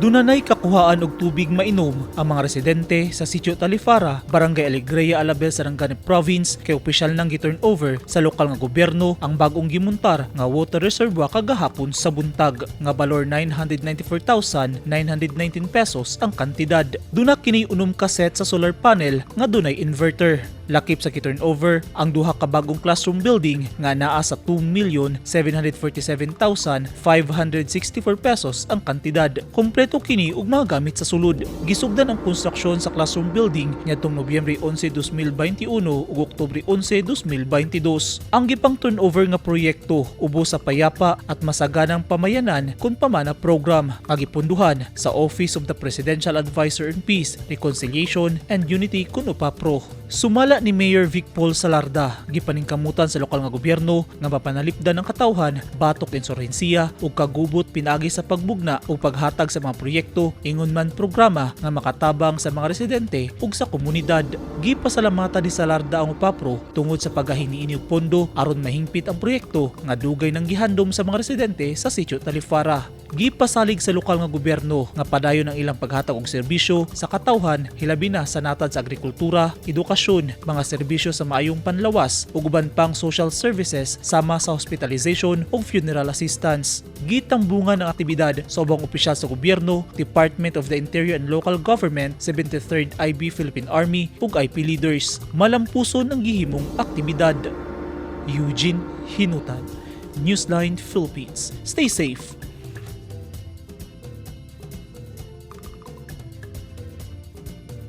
Dunanay kakuhaan og tubig mainom ang mga residente sa Sitio Talifara, Barangay Alegria, Alabel, Sarangani Province kay opisyal nang gi-turn over sa lokal nga gobyerno ang bagong gimuntar nga water reservoir kagahapon sa buntag nga balor 994,919 pesos ang kantidad. Duna kini 6 ka set sa solar panel nga dunay inverter. Lakip sa gi-turn over ang duha ka bagong classroom building nga naa sa 2,747,564 pesos ang kantidad. Kompleto kini og mga gamit sa sulod. Gisugdan ang konstruksyon sa classroom building ngadtong Nobyembre 11, 2021 ug Oktubre 11, 2022. Ang gipang turnover nga proyekto ubos sa payapa at masaganang pamayanan kon Pamana program nga gipondohan sa Office of the Presidential Advisor on Peace, Reconciliation and Unity kun OPAPRO. Sumala ni Mayor Vic Paul Salarda, gipaningkamutan sa lokal nga gobyerno nga mapanalipdan ang katawhan batok insurhensiya ug kagubot pinaagi sa pagbugna ug paghatag sa mga proyekto ingon man programa nga makatabang sa mga residente ug sa komunidad. Gipasalamatan ni Salarda ang OPAPRO tungod sa paggahin niini og pondo aron mahingpit ang proyekto nga dugay nang gihandom sa mga residente sa Sitio Talifara. Gipasalig sa lokal nga gobyerno nga padayon ang ilang paghatag og serbisyo sa katawhan, hilabi na sa natad sa agrikultura, edukasyon, mga serbisyo sa maayong panlawas ug uban pang social services sama sa hospitalization ug funeral assistance. Gitambungan ang aktibidad sa ubang opisyal sa gobyerno, Department of the Interior and Local Government, 73rd IB Philippine Army ug IP leaders. Malampuson ang gihimong aktibidad. Eugene Hinutan, Newsline Philippines. Stay safe.